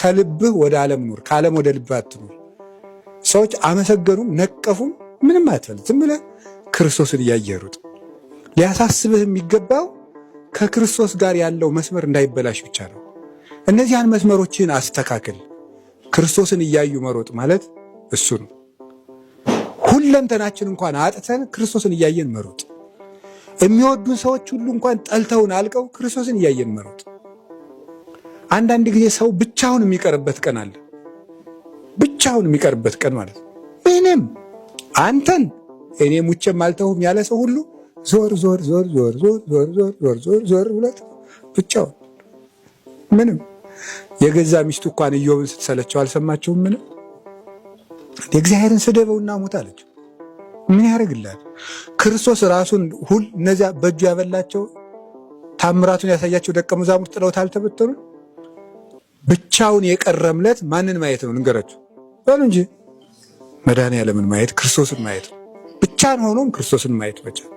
ከልብህ ወደ ዓለም ኑር፣ ከዓለም ወደ ልብህ አትኑር። ሰዎች አመሰገኑም ነቀፉም ምንም አትበል። ዝም ብለህ ክርስቶስን እያየህ ሩጥ። ሊያሳስብህ የሚገባው ከክርስቶስ ጋር ያለው መስመር እንዳይበላሽ ብቻ ነው። እነዚያን መስመሮችን አስተካክል። ክርስቶስን እያዩ መሮጥ ማለት እሱ ነው። ሁለንተናችን እንኳን አጥተን ክርስቶስን እያየን መሮጥ፣ የሚወዱን ሰዎች ሁሉ እንኳን ጠልተውን አልቀው ክርስቶስን እያየን መሮጥ። አንዳንድ ጊዜ ሰው ብቻውን የሚቀርበት ቀን አለ። ብቻውን የሚቀርበት ቀን ማለት ነው። ምንም አንተን እኔ ሙቼም አልተውም ያለ ሰው ሁሉ ዞር ዞር ዞር ዞር ዞር ዞር ዞር ዞር ዞር ዞር ብሎት ብቻውን ምንም የገዛ ሚስቱ እንኳን ኢዮብን ስትሰለቸው አልሰማችሁም? ምንም እግዚአብሔርን ስደበውና ሙት አለችው። ምን ያደርግላል? ክርስቶስ ራሱን ሁል እነዚያ በእጁ ያበላቸው ታምራቱን ያሳያቸው ደቀ መዛሙርት ጥለውት አልተበተኑ። ብቻውን የቀረምለት ማንን ማየት ነው? ልንገራችሁ በሉ እንጂ መድኃኔዓለምን ማየት ክርስቶስን ማየት ነው። ብቻን ሆኖም ክርስቶስን ማየት መቻል።